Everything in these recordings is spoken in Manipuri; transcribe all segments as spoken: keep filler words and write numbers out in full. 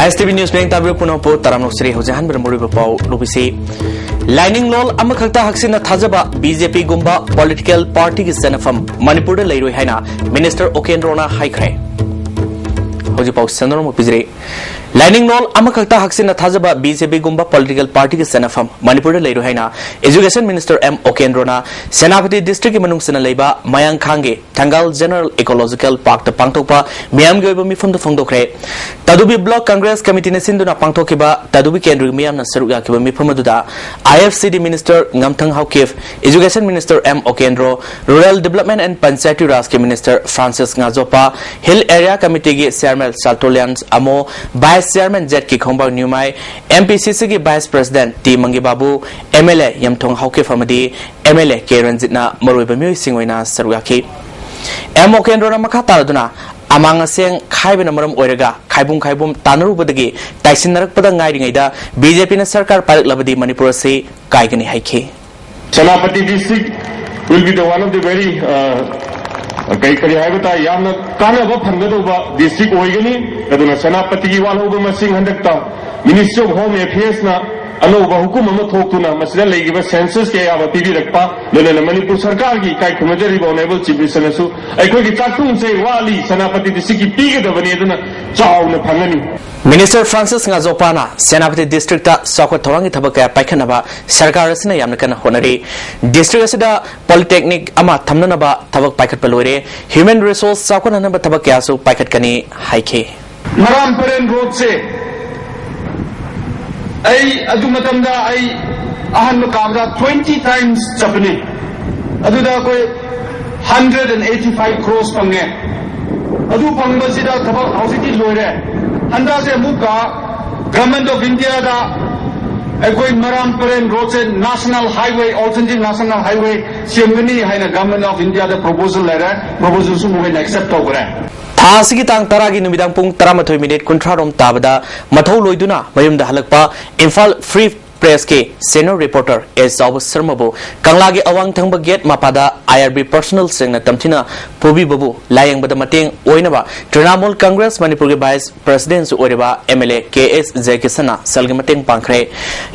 ꯑꯦꯁ ꯇꯤ ꯚꯤ ꯅ꯭ꯌꯨꯁ ꯃꯤꯌꯦꯡ ꯇꯥꯕꯤꯔꯤꯕ ꯄꯨꯝꯅꯃꯛꯄꯨ ꯇꯔꯥꯝꯅ ꯑꯣꯛꯆꯔꯤ꯫ ꯍꯧꯖꯤꯛ ꯑꯍꯥꯟꯕꯗ ꯃꯔꯨꯑꯣꯏꯕ ꯄꯥꯎ ꯂꯧꯕꯤꯁꯤ꯫ ꯂꯥꯏꯅꯤꯡꯂꯣꯟ ꯑꯃꯈꯛꯇ ꯍꯛꯁꯤꯟꯅ ꯊꯥꯖꯕ ꯕꯤ ꯖꯦ ꯄꯤꯒꯨꯝꯕ ꯄꯣꯂꯤꯇꯤꯀꯦꯜ ꯄꯥꯔꯇꯤꯒꯤ ꯆꯠꯅꯐꯝ ꯃꯅꯤꯄꯨꯔꯗ ꯂꯩꯔꯣꯏ ꯍꯥꯏꯅ ꯃꯤꯅꯤꯁꯇꯔ ꯑꯣꯀꯦꯟꯗ꯭ꯔꯣꯅ ꯍꯥꯏꯈ꯭ꯔꯦ꯫ ꯍꯧꯖꯤꯛ ꯄꯥꯎ ꯁꯟꯗꯣꯛꯅ ꯑꯃꯨꯛ ꯄꯤꯖꯔꯤ꯫ ꯂꯥꯏꯅꯤꯡꯂꯣꯟ ꯑꯃꯈꯛꯇ ꯍꯛꯁꯤꯟꯅ ꯊꯥꯖꯕ ꯕꯤ ꯖꯦ ꯄꯤꯒꯨꯝꯕ ꯄꯣꯂꯤꯇꯤꯀꯦꯜ ꯄꯥꯔꯇꯤꯒꯤ ꯆꯠꯅꯐꯝ ꯃꯅꯤꯄꯨꯔꯗ ꯂꯩꯔꯣꯏ ꯍꯥꯏꯅ ꯏꯖꯨꯀꯦꯁꯟ ꯃꯤꯅꯤꯁꯇꯔ ꯑꯦꯝ ꯑꯣꯀꯦꯟꯗ꯭ꯔꯣꯅ ꯁꯦꯅꯥꯄꯇꯤ ꯗꯤꯁꯇ꯭ꯔꯤꯛꯀꯤ ꯃꯅꯨꯡ ꯆꯟꯅ ꯂꯩꯕ ꯃꯌꯥꯡꯈꯥꯡꯒꯤ ꯊꯪꯒꯥꯜ ꯖꯦꯅꯔꯦꯜ ꯏꯀꯣꯂꯣꯖꯤꯀꯦꯜ ꯄꯥꯔꯛꯇ ꯄꯥꯡꯊꯣꯛꯄ ꯃꯤꯌꯥꯝꯒꯤ ꯑꯣꯏꯕ ꯃꯤꯐꯝꯗ ꯐꯣꯡꯗꯣꯛꯈ꯭ꯔꯦ꯫ ꯇꯥꯗꯨꯕꯤ ꯕ꯭ꯂꯣꯛ ꯀꯪꯒ꯭ꯔꯦꯁ ꯀꯃꯤꯇꯤꯅ ꯁꯤꯟꯗꯨꯅ ꯄꯥꯡꯊꯣꯛꯈꯤꯕ ꯇꯥꯗꯨꯕꯤ ꯀꯦꯟꯗ꯭ꯔꯒꯤ ꯃꯤꯌꯥꯝꯅ ꯁꯔꯨꯛ ꯌꯥꯈꯤꯕ ꯃꯤꯐꯝ ꯑꯗꯨꯗ I F C D minister ꯉꯝꯊꯪ Haokip, education minister M Okendro, rural development and Panchayati ꯔꯥꯖꯀꯤ minister Francis Ngajokpa, hill area ꯀꯃꯤꯇꯤꯒꯤ chairman Chaltonlien Amo, vice chairman Z ꯀꯤ ꯈꯣꯡꯕꯥꯡ ꯅ꯭ꯌꯨꯃꯥꯏ, ꯑꯦꯝ ꯄꯤ ꯁꯤ ꯁꯤꯒꯤ ꯚꯥꯏꯁ ꯄ꯭ꯔꯁꯤꯗꯦꯟꯠ ꯇꯤ ꯃꯪꯒꯤꯕꯥꯕꯨ, M L A Yamthong Haokip ꯑꯃꯗꯤ ꯑꯦꯝ ꯑꯦꯜ ꯑꯦ ꯀꯦ ꯔꯟꯖꯤꯠꯅ ꯃꯔꯨꯑꯣꯏꯕ ꯃꯤꯑꯣꯏꯁꯤꯡ ꯑꯣꯏꯅ ꯁꯔꯨꯛ ꯌꯥꯈꯤ꯫ ꯑꯦꯝ ꯑꯣꯀꯦꯟꯗ꯭ꯔꯣꯅ ꯃꯈꯥ ꯇꯥꯔꯗꯨꯅ, ꯑꯃꯥꯡ ꯑꯁꯦꯡ ꯈꯥꯏꯕꯅ ꯃꯔꯝ ꯑꯣꯏꯔꯒ ꯈꯥꯏꯕꯨꯝ ꯈꯥꯏꯕꯨꯝ ꯇꯥꯟꯅꯔꯨꯕꯗꯒꯤ ꯇꯥꯏꯁꯤꯟꯅꯔꯛꯄꯗ ꯉꯥꯏꯔꯤꯉꯩꯗ ꯕꯤ ꯖꯦ ꯄꯤꯅ ꯁꯔꯀꯥꯔ ꯄꯥꯏꯔꯛꯂꯕꯗꯤ ꯃꯅꯤꯄꯨꯔ ꯑꯁꯤ ꯀꯥꯏꯒꯅꯤ ꯍꯥꯏꯈꯤ꯫ Senapati district will be the one of the very, uh, ꯀꯔꯤ ꯀꯔꯤ ꯍꯥꯏꯕ ꯇꯥꯏ, ꯌꯥꯝꯅ ꯀꯥꯟꯅꯕ ꯐꯪꯒꯗꯧꯕ ꯗꯤꯁꯇ꯭ꯔꯤꯛ ꯑꯣꯏꯒꯅꯤ꯫ ꯑꯗꯨꯅ ꯁꯦꯅꯥꯄꯇꯤꯒꯤ ꯋꯥꯠꯍꯧꯕ ꯃꯁꯤꯡ ꯍꯟꯗꯛꯇ ꯃꯤꯅꯤꯁꯇ꯭ꯔꯤ ꯑꯣꯐ ꯍꯣꯝ ꯑꯦꯐꯤꯌꯔꯁꯅ ꯑꯅꯧꯕ ꯍꯨꯀꯨꯝ ꯑꯃ ꯊꯣꯛꯇꯨꯅ ꯃꯁꯤꯗ ꯂꯩꯔꯤꯕ ꯁꯦꯟꯁꯁꯀꯤ ꯑꯌꯥꯕ ꯄꯤꯕꯤꯔꯛꯄ, ꯂꯣꯏꯅꯅ ꯃꯅꯤꯄꯨꯔ ꯁꯔꯀꯥꯔꯒꯤ ꯏꯀꯥꯏ ꯈꯨꯝꯅꯖꯔꯤꯕ ꯑꯣꯅꯔꯦꯕꯜ ꯆꯤꯐ ꯃꯤꯅꯤꯁꯇꯔꯅꯁꯨ ꯑꯩꯈꯣꯏꯒꯤ ꯆꯥꯛꯊꯨꯡꯁꯦ ꯋꯥꯠꯂꯤ, ꯁꯦꯅꯥꯄꯇꯤ ꯗꯤꯁꯇ꯭ꯔꯤꯛꯀꯤ ꯄꯤꯒꯗꯕꯅꯤ, ꯑꯗꯨꯅ ꯆꯥꯎꯅ ꯐꯪꯒꯅꯤ꯫ ꯃꯤꯅꯤꯁꯇꯔ ꯐ꯭ꯔꯥꯟꯁꯤꯁ ꯉꯥꯖꯣꯄꯥꯅ ꯁꯦꯅꯥꯄꯇꯤ ꯗꯤꯁꯇ꯭ꯔꯤꯛꯇ ꯆꯥꯎꯈꯠ ꯊꯧꯔꯥꯡꯒꯤ ꯊꯕꯛ ꯀꯌꯥ ꯄꯥꯏꯈꯠꯅꯕ ꯁꯔꯀꯥꯔ ꯑꯁꯤꯅ ꯌꯥꯝꯅ ꯀꯟꯅ ꯍꯣꯠꯅꯔꯤ꯫ ꯗꯤꯁꯇ꯭ꯔꯤꯛ ꯑꯁꯤꯗ ꯄꯣꯂꯤꯇꯦꯛꯅꯤꯛ ꯑꯃ ꯊꯝꯅꯅꯕ ꯊꯕꯛ ꯄꯥꯏꯈꯠꯄ ꯂꯣꯏꯔꯦ꯫ ꯍ꯭ꯌꯨꯃꯦꯟ ꯔꯤꯁꯣꯔꯁ ꯆꯥꯎꯈꯠꯍꯟꯅꯕ ꯊꯕꯛ ꯀꯌꯥꯁꯨ ꯄꯥꯏꯈꯠꯀꯅꯤ ꯍꯥꯏꯈꯤ꯫ ꯃꯔꯥꯝ ꯄꯔꯦꯟ ꯔꯣꯗꯁꯦ ꯑꯩ ꯑꯗꯨ ꯃꯇꯝꯗ ꯑꯩ ꯑꯍꯥꯟꯕ ꯀꯥꯕꯗ twenty times ꯆꯠꯄꯅꯤ꯫ ꯑꯗꯨꯗ ꯑꯩꯈꯣꯏ hundred and eighty five crores ꯐꯪꯉꯦ꯫ ꯑꯗꯨ ꯐꯪꯕꯁꯤꯗ ꯊꯕꯛ ꯍꯧꯖꯤꯛꯇꯤ ꯂꯣꯏꯔꯦ꯫ ꯍꯟꯗꯛꯁꯦ ꯑꯃꯨꯛꯀ Government of Indiaꯗ ꯑꯩꯈꯣꯏ ꯃꯔꯥꯝ ꯄꯔꯦꯟ ꯔꯣꯗꯁꯦ National Highway, All India National Highway ꯁꯦꯝꯒꯅꯤ ꯍꯥꯏꯅ Government of Indiaꯗ proposal ꯂꯩꯔꯦ꯫ Proposalꯁꯨ ꯃꯈꯣꯏꯅ accept ꯇꯧꯈ꯭ꯔꯦ꯫ ꯊꯥ ꯑꯁꯤꯒꯤ ꯇꯥꯡ ꯇꯔꯥꯒꯤ ꯅꯨꯃꯤꯗꯥꯡ ꯄꯨꯡ ꯇꯔꯥꯃꯥꯊꯣꯏ ꯃꯤꯅꯤꯠ ꯀꯨꯟꯊ꯭ꯔꯥ ꯔꯣꯝ ꯇꯥꯕꯗ ꯃꯊꯧ ꯂꯣꯏꯗꯨꯅ ꯃꯌꯨꯝꯗ ꯍꯜꯂꯛꯄ ꯏꯝꯐꯥꯜ ꯐ꯭ꯔꯤ Press ꯀꯤ senior reporter ꯑꯦꯁ ꯆꯥꯎꯕ ꯁꯔꯃꯕꯨ ꯀꯪꯂꯥꯒꯤ ꯑꯋꯥꯡ ꯊꯪꯕ gate ꯃꯄꯥꯗ I R B personnel ꯁꯤꯡꯅ ꯇꯝꯊꯤꯅ ꯐꯨꯕꯤꯕꯕꯨ ꯂꯥꯌꯦꯡꯕꯗ ꯃꯇꯦꯡ ꯑꯣꯏꯅꯕ ꯇ꯭ꯔꯤꯅꯥꯃꯨꯜ ꯀꯪꯒ꯭ꯔꯦꯁ ꯃꯅꯤꯄꯨꯔꯒꯤ vice president ꯁꯨ ꯑꯣꯏꯔꯤꯕ M L A ꯀꯦ ꯑꯦꯁ ꯖꯌꯀꯤꯁꯟꯅ ꯁꯦꯜꯒꯤ ꯃꯇꯦꯡ ꯄꯥꯡꯈ꯭ꯔꯦ꯫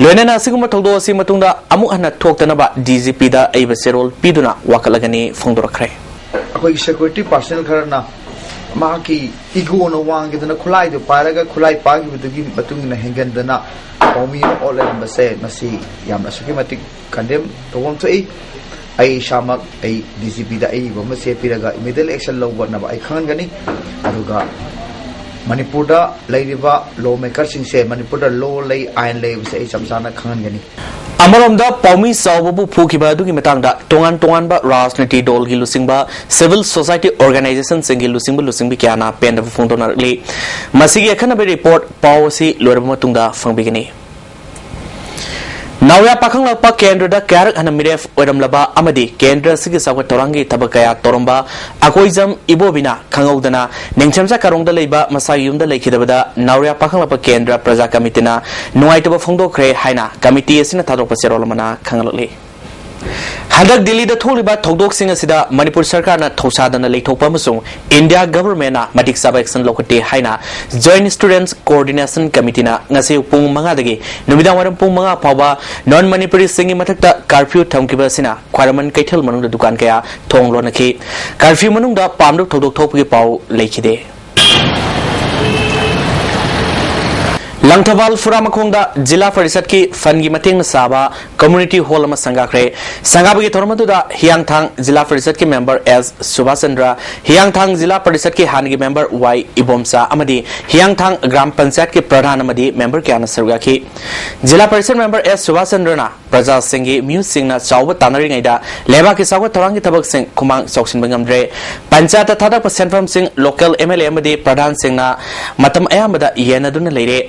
ꯂꯣꯏꯅꯅ ꯑꯁꯤꯒꯨꯝꯕ ꯊꯧꯗꯣꯛ ꯑꯁꯤ ꯃꯇꯨꯡꯗ ꯑꯃꯨꯛ ꯍꯟꯅ ꯊꯣꯛꯇꯅꯕ D G P ꯗ ꯑꯏꯕ ꯆꯦꯔꯣꯜ ꯄꯤꯗꯨꯅ ꯋꯥꯀꯠꯂꯒꯅꯤ ꯐꯣꯡꯗꯣꯔꯛꯈ꯭ꯔꯦ꯫ ꯑꯩꯈꯣꯏꯒꯤ security personnel ꯈꯔꯅ ꯃꯍꯥꯛꯀꯤ ꯏꯒꯣꯅ ꯋꯥꯡꯈꯤꯗꯅ ꯈꯨꯠꯂꯥꯏꯗꯨ ꯄꯥꯏꯔꯒ ꯈꯨꯠꯂꯥꯏ ꯄꯥꯏꯈꯤꯕꯗꯨꯒꯤ ꯃꯇꯨꯡ ꯏꯟꯅ ꯍꯦꯟꯒꯟꯗꯅ ꯄꯥꯎꯃꯤ ꯑꯃ ꯑꯣꯠ ꯂꯩꯔꯝꯕꯁꯦ, ꯃꯁꯤ ꯌꯥꯝꯅ ꯑꯁꯨꯛꯀꯤ ꯃꯇꯤꯛ condemn ꯇꯧꯐꯝ ꯊꯣꯛꯏ꯫ ꯑꯩ ꯏꯁꯥꯃꯛ ꯑꯩ D G P ꯗ ꯑꯏꯕ ꯑꯃ ꯆꯦ ꯄꯤꯔꯒ immediate action ꯂꯧꯅꯕ ꯑꯩ ꯈꯪꯍꯟꯒꯅꯤ꯫ ꯑꯗꯨꯒ ꯃꯅꯤꯄꯨꯔꯗ ꯂꯩꯔꯤꯕ law maker ꯁꯤꯡꯁꯦ, ꯃꯅꯤꯄꯨꯔꯗ law ꯂꯩ, ꯑꯥꯏꯟ ꯂꯩ ꯍꯥꯏꯕꯁꯦ ꯑꯩ ꯆꯞ ꯆꯥꯅ ꯈꯪꯍꯟꯒꯅꯤ꯫ ꯑꯃꯔꯣꯝꯗ ꯄꯥꯎꯃꯤ ꯆꯥꯎꯕꯕꯨ ꯐꯨꯈꯤꯕ ꯑꯗꯨꯒꯤ ꯃꯇꯥꯡꯗ ꯇꯣꯉꯥꯟ ꯇꯣꯉꯥꯟꯕ ꯔꯥꯖꯅꯤꯇꯤ ꯗꯜꯒꯤ ꯂꯨꯆꯤꯡꯕ, civil society organization ꯁꯤꯡꯒꯤ ꯂꯨꯆꯤꯡꯕ ꯂꯨꯆꯤꯡꯕꯤ ꯀꯌꯥꯅ ꯄꯦꯟꯗꯕ ꯐꯣꯡꯗꯣꯛꯅꯔꯛꯂꯤ꯫ ꯃꯁꯤꯒꯤ ꯑꯈꯟꯅꯕ report ꯄꯥꯎ ꯑꯁꯤ ꯂꯣꯏꯔꯕ ꯃꯇꯨꯡꯗ ꯐꯪꯕꯤꯒꯅꯤ꯫ ꯅꯥꯎꯔꯤꯌꯥ ꯄꯥꯈꯪꯂꯛꯄ ꯀꯦꯟꯗ꯭ꯔꯗ ꯀꯌꯥꯔꯛ ꯍꯟꯅ ꯃꯤꯔꯦꯞ ꯑꯣꯏꯔꯝꯂꯕ ꯑꯃꯗꯤ ꯀꯦꯟꯗ꯭ꯔ ꯑꯁꯤꯒꯤ ꯆꯥꯎꯈꯠ ꯊꯧꯔꯥꯡꯒꯤ ꯊꯕꯛ ꯀꯌꯥ ꯇꯧꯔꯝꯕ ꯑꯀꯣꯏꯖꯝ ꯏꯕꯣꯕꯤꯅ ꯈꯪꯍꯧꯗꯅ ꯅꯤꯡꯊꯦꯝꯆꯥ ꯀꯥꯔꯣꯡꯗ ꯂꯩꯕ ꯃꯁꯥꯒꯤ ꯌꯨꯝꯗ ꯂꯩꯈꯤꯗꯕꯗ ꯅꯥꯎꯔꯤꯌꯥ ꯄꯥꯈꯪꯂꯛꯄ ꯀꯦꯟꯗ꯭ꯔ ꯄ꯭ꯔꯖꯥ ꯀꯃꯤꯇꯤꯅ ꯅꯨꯡꯉꯥꯏꯇꯕ ꯐꯣꯡꯗꯣꯛꯈ꯭ꯔꯦ ꯍꯥꯏꯅ ꯀꯃꯤꯇꯤ ꯑꯁꯤꯅ ꯊꯥꯗꯣꯛꯄ ꯆꯦꯔꯣꯜ ꯑꯃꯅ ꯈꯪꯍꯜꯂꯛꯂꯤ꯫ ꯍꯟꯗꯛ ꯗꯤꯜꯂꯤꯗ ꯊꯣꯛꯂꯤꯕ ꯊꯧꯗꯣꯛꯁꯤꯡ ꯑꯁꯤꯗ ꯃꯅꯤꯄꯨꯔ ꯁꯔꯀꯥꯔꯅ ꯊꯧꯁꯥꯗꯅ ꯂꯩꯊꯣꯛꯄ ꯑꯃꯁꯨꯡ ꯏꯟꯗꯤꯌꯥ ꯒꯚꯔꯟꯃꯦꯟꯠꯅ ꯃꯇꯤꯛ ꯆꯥꯕ action ꯂꯧꯈꯠꯇꯦ ꯍꯥꯏꯅ Joint Students Coordination Committeeꯅ ꯉꯁꯤ ꯄꯨꯡ ꯃꯉꯥꯗꯒꯤ ꯅꯨꯃꯤꯗꯥꯡꯋꯥꯏꯔꯝ ꯄꯨꯡ ꯃꯉꯥ ꯐꯥꯎꯕ non Manipuriꯁꯤꯡꯒꯤ ꯃꯊꯛꯇ curfew ꯊꯝꯈꯤꯕ ꯑꯁꯤꯅ ꯈ꯭ꯋꯥꯏꯔꯝꯕꯟ ꯀꯩꯊꯦꯜ ꯃꯅꯨꯡꯗ ꯗꯨꯀꯥꯟ ꯀꯌꯥ ꯊꯣꯡ ꯂꯣꯟꯅꯈꯤ꯫ Curfew ꯃꯅꯨꯡꯗ ꯄꯥꯝꯗꯕ ꯊꯧꯗꯣꯛ ꯊꯣꯛꯄꯒꯤ ꯄꯥꯎ ꯂꯩꯈꯤꯗꯦ꯫ ꯂꯪꯊꯕꯥꯜ ꯐꯨꯔꯥꯃꯈꯣꯡꯗ ꯖꯤꯂꯥ ꯄꯔꯤꯁꯠꯀꯤ ꯐꯟꯒꯤ ꯃꯇꯦꯡꯅ ꯁꯥꯕ community hall ꯑꯃ ꯁꯪꯒꯥꯈ꯭ꯔꯦ꯫ ꯁꯪꯒꯥꯕꯒꯤ ꯊꯧꯔꯝ ꯑꯗꯨꯗ ꯍꯤꯌꯥꯡꯊꯥꯡ ꯖꯤꯂꯥ ꯄꯔꯤꯁꯠꯀꯤ member ꯑꯦꯁ ꯁꯨꯕꯥꯁ ꯆꯟꯗ꯭ꯔ, ꯍꯤꯌꯥꯡꯊꯥꯡ ꯖꯤꯂꯥ ꯄꯔꯤꯁꯠꯀꯤ ꯍꯥꯟꯅꯒꯤ member ꯋꯥꯏ ꯏꯕꯣꯝꯆꯥ ꯑꯃꯗꯤ ꯍꯤꯌꯥꯡꯊꯥꯡ ꯒ꯭ꯔꯥꯝ ꯄꯟꯆꯥꯌꯠꯀꯤ ꯄ꯭ꯔꯙꯥꯟ ꯑꯃꯗꯤ member ꯀꯌꯥꯅ ꯁꯔꯨꯛ ꯌꯥꯈꯤ꯫ ꯖꯤꯂꯥ ꯄꯔꯤꯁꯠ member ꯑꯦꯁ ꯁꯨꯕꯥꯁ ꯆꯟꯗ꯭ꯔꯅ ꯄ꯭ꯔꯖꯥꯁꯤꯡꯒꯤ ꯃꯤꯍꯨꯠꯁꯤꯡꯅ ꯆꯥꯎꯕ ꯇꯥꯟꯅꯔꯤꯉꯩꯗ ꯂꯩꯕꯥꯛꯀꯤ ꯆꯥꯎꯈꯠ ꯊꯧꯔꯥꯡꯒꯤ ꯊꯕꯛꯁꯤꯡ ꯈꯨꯃꯥꯡ ꯆꯥꯎꯁꯤꯟꯕ ꯉꯝꯗ꯭ꯔꯦ꯫ ꯄꯟꯆꯥꯌꯠꯇ ꯊꯥꯗꯔꯛꯄ ꯁꯦꯟꯐꯝꯁꯤꯡ local M L A ꯑꯃꯗꯤ ꯄ꯭ꯔꯙꯥꯟꯁꯤꯡꯅ ꯃꯇꯝ ꯑꯌꯥꯝꯕꯗ ꯌꯦꯟꯅꯗꯨꯅ ꯂꯩꯔꯦ꯫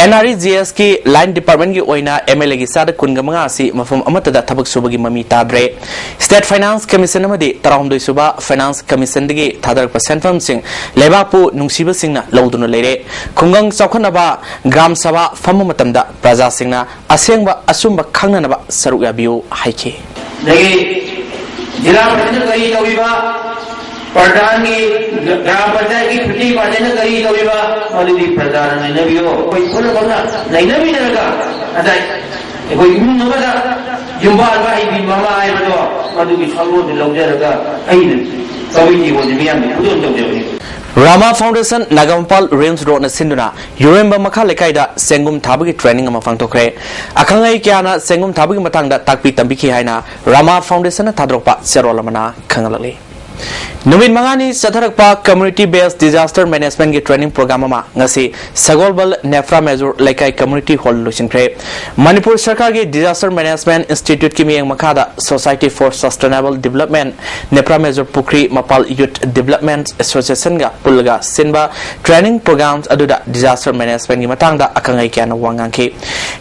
ꯑꯦꯟ ꯑꯥꯔ ꯏ ꯖꯤ ꯑꯦꯁꯀꯤ ꯂꯥꯏꯟ ꯗꯤꯄꯥꯔꯠꯃꯦꯟꯒꯤ ꯑꯣꯏꯅ ꯑꯦꯝ ꯑꯦꯜ ꯑꯦꯒꯤ ꯆꯥꯗ ꯀꯨꯟꯒ ꯃꯉꯥ ꯑꯁꯤ ꯃꯐꯝ ꯑꯃꯠꯇꯗ ꯊꯕꯛ ꯁꯨꯕꯒꯤ ꯃꯃꯤ ꯇꯥꯗ꯭ꯔꯦ꯫ ꯁ꯭ꯇꯦꯠ ꯐꯥꯏꯅꯥꯟꯁ ꯀꯃꯤꯁꯟ ꯑꯃꯗꯤ ꯇꯔꯥꯍꯨꯝꯗꯣꯏ ꯁꯨꯕ ꯐꯥꯏꯅꯥꯟꯁ ꯀꯃꯤꯁꯟꯗꯒꯤ ꯊꯥꯗꯔꯛꯄ ꯁꯦꯟꯐꯝꯁꯤꯡ ꯂꯩꯕꯥꯛꯄꯨ ꯅꯨꯡꯁꯤꯕꯁꯤꯡꯅ ꯂꯧꯗꯨꯅ ꯂꯩꯔꯦ꯫ ꯈꯨꯡꯒꯪ ꯆꯥꯎꯈꯠꯅꯕ ꯒ꯭ꯔꯥꯝ ꯁꯚꯥ ꯐꯝꯕ ꯃꯇꯝꯗ ꯄ꯭ꯔꯖꯥꯁꯤꯡꯅ ꯑꯁꯦꯡꯕ ꯑꯆꯨꯝꯕ ꯈꯪꯅꯅꯕ ꯁꯔꯨꯛ ꯌꯥꯕꯤꯌꯨ ꯍꯥꯏꯈꯤ꯫ ꯑꯗꯒꯤ ꯖꯤꯂꯥ ꯄꯔꯤꯁꯠꯅ ꯀꯔꯤ ꯇꯧꯔꯤꯕ, ꯄ꯭ꯔꯙꯥꯟꯒꯤ, ꯒ꯭ꯔꯥꯝ ꯄꯟꯆꯥꯌꯠꯀꯤ ꯐꯤꯐꯇꯤ ꯄꯥꯔꯁꯦꯟꯅ ꯀꯔꯤ ꯇꯧꯔꯤꯕ, ꯃꯗꯨꯗꯤ ꯄ꯭ꯔꯖꯥꯅ ꯅꯩꯅꯕꯤꯌꯨ꯫ ꯑꯩꯈꯣꯏ ꯄꯨꯝꯅꯃꯛꯅ ꯅꯩꯅꯃꯤꯟꯅꯔꯒ ꯉꯁꯥꯏ ꯑꯩꯈꯣꯏ ꯏꯃꯨꯡ ꯑꯃꯗ ꯌꯨꯝꯕꯥꯟꯕ ꯍꯩꯕꯤ ꯃꯃꯥ ꯍꯥꯏꯕꯗꯣ, ꯃꯗꯨꯒꯤ ꯁꯛꯂꯣꯟꯗꯨ ꯂꯧꯖꯔꯒ ꯑꯩꯅ ꯀꯃꯤꯇꯤ ꯑꯣꯏꯅ ꯃꯤꯌꯥꯝꯒꯤ ꯈꯨꯗꯣꯜ ꯇꯧꯖꯕꯅꯤ꯫ ꯔꯥꯃꯥ ꯐꯥꯎꯟꯗꯦꯁꯟ ꯅꯥꯒꯥꯃꯄꯥꯜ ꯔꯤꯝꯁ ꯔꯣꯗꯅ ꯁꯤꯟꯗꯨꯅ ꯌꯨꯔꯦꯝꯕ ꯃꯈꯥ ꯂꯩꯀꯥꯏꯗ ꯆꯦꯡꯒꯨꯝ ꯊꯥꯕꯒꯤ ꯇ꯭ꯔꯦꯅꯤꯡ ꯑꯃ ꯄꯥꯡꯊꯣꯛꯈ꯭ꯔꯦ꯫ ꯑꯈꯪ ꯑꯍꯩ ꯀꯌꯥꯅ ꯆꯦꯡꯒꯨꯝ ꯊꯥꯕꯒꯤ ꯃꯇꯥꯡꯗ ꯇꯥꯛꯄꯤ ꯇꯝꯕꯤꯈꯤ ꯍꯥꯏꯅ ꯔꯥꯃꯥ ꯐꯥꯎꯟꯗꯦꯁꯟꯅ ꯊꯥꯗꯣꯔꯛꯄ ꯆꯦꯔꯣꯜ ꯑꯃꯅ ꯈꯪꯍꯜꯂꯛꯂꯤ꯫ ꯅꯨꯃꯤꯠ ꯃꯉꯥꯅꯤ ꯆꯠꯊꯔꯛꯄ Community Based Disaster Management ꯒꯤ training program ꯑꯃ ꯉꯁꯤ ꯁꯒꯣꯜꯕꯜ ꯅꯦꯐ꯭ꯔꯥ ꯃꯦꯖꯣꯔ ꯂꯩꯀꯥꯏ community hall ꯂꯣꯏꯁꯤꯟꯈ꯭ꯔꯦ꯫ ꯃꯅꯤꯄꯨꯔ ꯁꯔꯀꯥꯔꯒꯤ Disaster Management Institute ꯀꯤ ꯃꯤꯠꯌꯦꯡ ꯃꯈꯥꯗ Society for Sustainable Development, ꯅꯦꯐ꯭ꯔꯥ ꯃꯦꯖꯣꯔ ꯄꯨꯈ꯭ꯔꯤ ꯃꯄꯥꯜ Youth Development Association ꯒ ꯄꯨꯜꯂꯒ ꯁꯤꯟꯕ training program ꯑꯗꯨꯗ disaster management ꯀꯤ ꯃꯇꯥꯡꯗ ꯑꯈꯪ ꯑꯍꯩ ꯀꯌꯥꯅ ꯋꯥ ꯉꯥꯡꯈꯤ꯫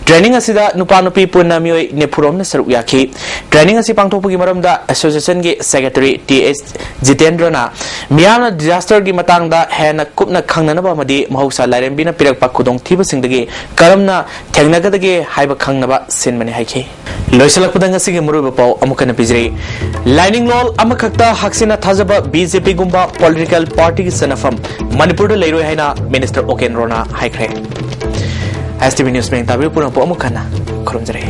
Training ꯑꯁꯤꯗ ꯅꯨꯄꯥ ꯅꯨꯄꯤ ꯄꯨꯟꯅ ꯃꯤꯑꯣꯏ ꯅꯤꯐꯨꯔꯣꯝꯅ ꯁꯔꯨꯛ ꯌꯥꯈꯤ꯫ Training ꯑꯁꯤ ꯄꯥꯡꯊꯣꯛꯄꯒꯤ ꯃꯔꯝꯗ association ꯒꯤ secretary ꯇꯤ ꯑꯩꯆ ꯖꯤꯇꯦꯟꯗ꯭ꯔꯅ ꯃꯤꯌꯥꯝꯅ disaster ꯒꯤ ꯃꯇꯥꯡꯗ ꯍꯦꯟꯅ ꯀꯨꯞꯅ ꯈꯪꯅꯅꯕ ꯑꯃꯗꯤ ꯃꯍꯧꯁꯥ ꯂꯥꯏꯔꯦꯝꯕꯤꯅ ꯄꯤꯔꯛꯄ ꯈꯨꯗꯣꯡꯊꯤꯕꯁꯤꯡꯗꯒꯤ ꯀꯔꯝꯅ ꯊꯦꯡꯅꯒꯗꯒꯦ ꯍꯥꯏꯕ ꯈꯪꯅꯕ ꯁꯤꯟꯕꯅꯤ ꯍꯥꯏꯈꯤ꯫ ꯂꯣꯏꯁꯤꯜꯂꯛꯄꯗ ꯉꯁꯤꯒꯤ ꯃꯔꯨꯑꯣꯏꯕ ꯄꯥꯎ ꯑꯃꯨꯛ ꯍꯟꯅ ꯄꯤꯖꯔꯤ꯫ ꯂꯥꯏꯅꯤꯡꯂꯣꯜ ꯑꯃꯈꯛꯇ ꯍꯛꯁꯤꯟꯅ ꯊꯥꯖꯕ ꯕꯤ ꯖꯦ ꯄꯤ ꯒꯨꯝꯕ political party ꯒꯤ ꯆꯠꯅꯐꯝ ꯃꯅꯤꯄꯨꯔꯗ ꯂꯩꯔꯣꯏ ꯍꯥꯏꯅ Minister ꯑꯣ ꯀꯦ ꯔꯣꯅꯥ ꯍꯥꯏꯈ꯭ꯔꯦ꯫ ꯑꯦꯁ ꯇꯤ ꯚꯤ News ꯃꯤꯠꯌꯦꯡ ꯇꯥꯕꯤꯌꯨ ꯄꯨꯝꯅꯃꯛꯄꯨ ꯑꯃꯨꯛ ꯍꯟꯅ ꯈꯨꯔꯨꯝꯖꯔꯤ꯫